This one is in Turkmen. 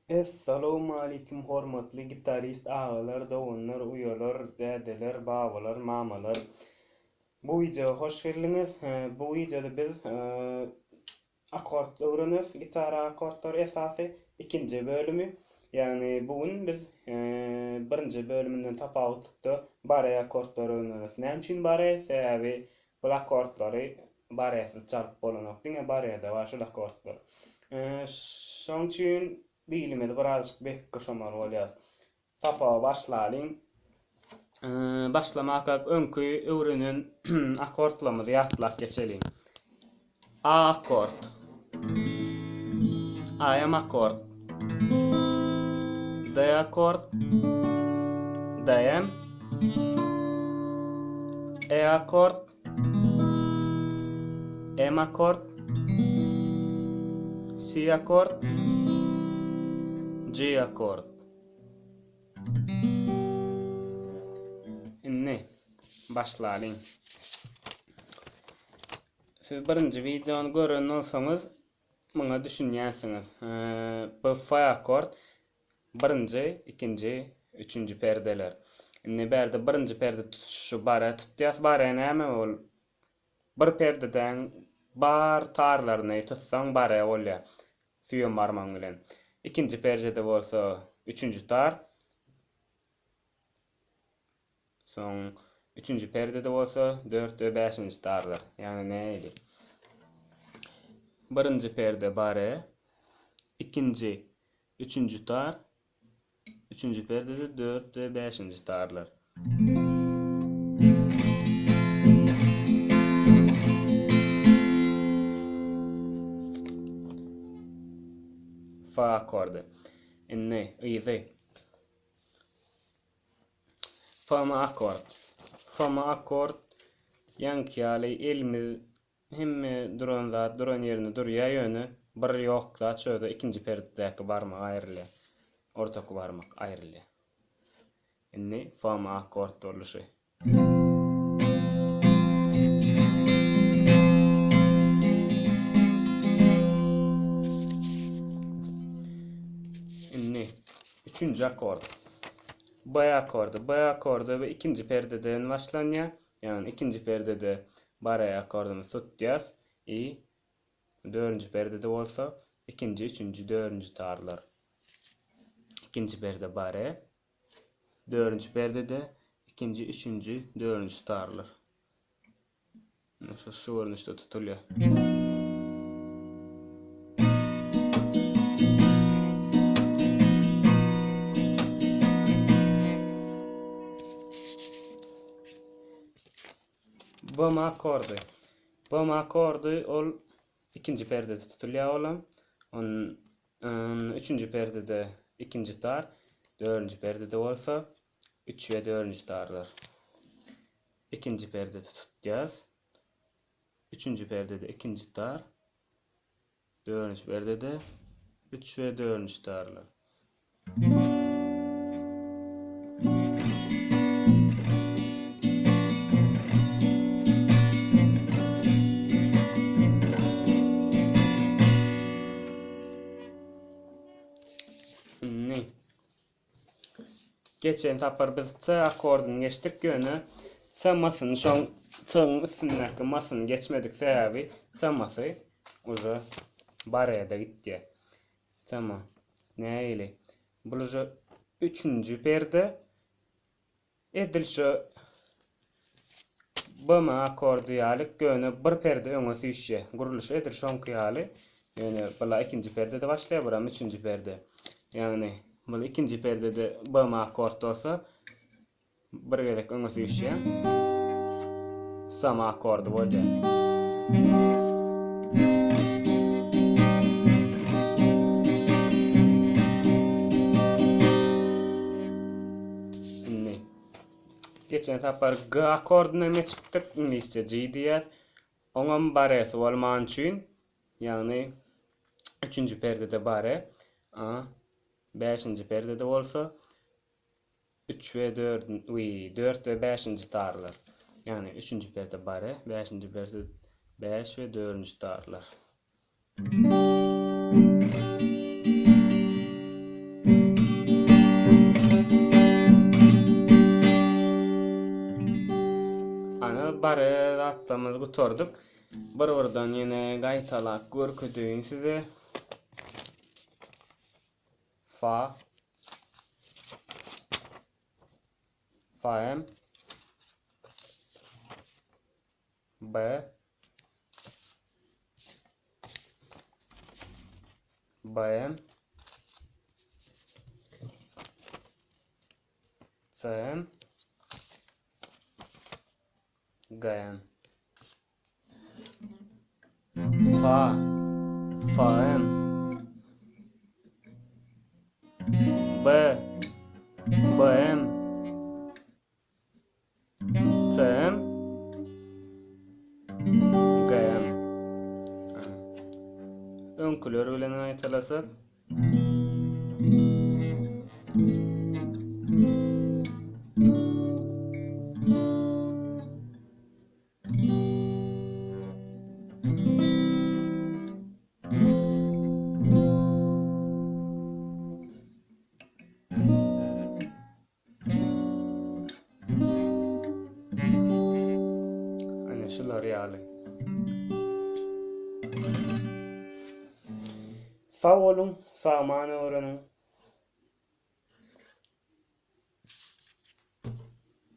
Essalowmalikim hormatly gitarist agalar, doganlar, uýalar, dädeler, babalar, mamalar. Bu wideoa hoş geldiňiz. Bu wideoda biz akord öwreneris, gitara akordlary esasy ikinji bölümi. Ýagny bu gün biz birinji bölüminden tapawutlykda bare akordlary öwreneris. Näme üçin bare? Sebäbi Bul akkordlary baresiz çalyp bolanok. Diňe barede bar şul akkordlar. Şoň üçin bilimizi birazjyk bek gurşamaly bolýar. Sapaga başlalyň. Başlamakak öňki öwrenen akkordlarymyzy ýatlap geçeliň. A akkord. A-em akkord. D akkord. D-em. E akkord. M akkord. C akkord. G akkord. Indi başlalyň. Siz birinji wideony gören bolsaňyz muňa düşünýänsiňiz. Bu fa akkord birinji, ikinji, üçünji perdeler. Indi bärde birinji perde tutuşy bare tutýas. Bare näme ol? Bir perdeden bar tarlaryny tutsaň bare bolýar. Süýem barmagyň bilen. Ikinji perjede bolsa üçünji tar. Soň üçünji perdede bolsa dört we bäşinji tarlar. Ýagny nähili? Birinji perde bare, ikinji, üçünji tar, üçünji perdede dört we bäşinji tarlar. Fa akkordy. Indi yzy. Fama akkord. Fama akkord ýaňky ýaly elimiz hemme duran zat duran ýerinde durýar ýöne bir ýok zat şo-da ikinji perdedäki barmak aýrylýar. Ortaky barmak aýrylýar. Indi fama akkord boluşy. Indi üçünji akkord. B akkordy. B akkordy we ikinji perdeden başlanýar. Ýagny ikinji perdede bare akkordymyzy tutýas i dördünji perdede bolsa ikinji, üçünji, dördünji tarlar. Ikinji perde bare, dördünji perdede ikinji, üçünji, dördünji tarlar. Şu, şu görnüşde tutulýar. Bm akkordy. Bm akkordy ol ikinji perdede tutulýar olam. On üçünji perdede ikinji tar, dördünji perdede bolsa üç we dördünji tarlar. Ikinji perdede tutýas. Üçünji perdede ikinji tar. Dördünji perdede üç we dördünji tarlar. Indi Geçen sapar biz C akkordyny geçdik ýöne C masyny şoň C-iň üstündäki masyny geçmedik sebäbi C masy uje barede gitýär. C ma nähili? Bul uje üçünji perde Edil şu B-m akkordy ýaly, ýöne bir perde öňe süýşýär. Gurluşy edil şoňky ýaly, ýöne bula ikinji perdede başlaýar, buram üçünji perde. Ýagny, bul ikinji perdede B-m akkord bolsa, bir gezek öňe süýşýär. Sama akkordy bolýar. Indi geçen sapar G akkordyna geçipdik, iňlisçe G diýýäs. Oňam baresi bolmany üçin, ýagny üçünji perdede bare, a bäşinji perdede bolsa üç we dört, wi, dört we bäşinji tarlar. Ýagny üçünji perde bare, bäşinji perde bäş we dördünji tarlar. Re zatlarymyzy gutardyk. Bir birden ýene gaýtalap görkezeýin size. Fa Fa M B B M C M G M Fa Fa M B B M C M G M Öňküler bilen gaýtalasak. Ana şular ýaly. Sag boluň, sagman öwreniň.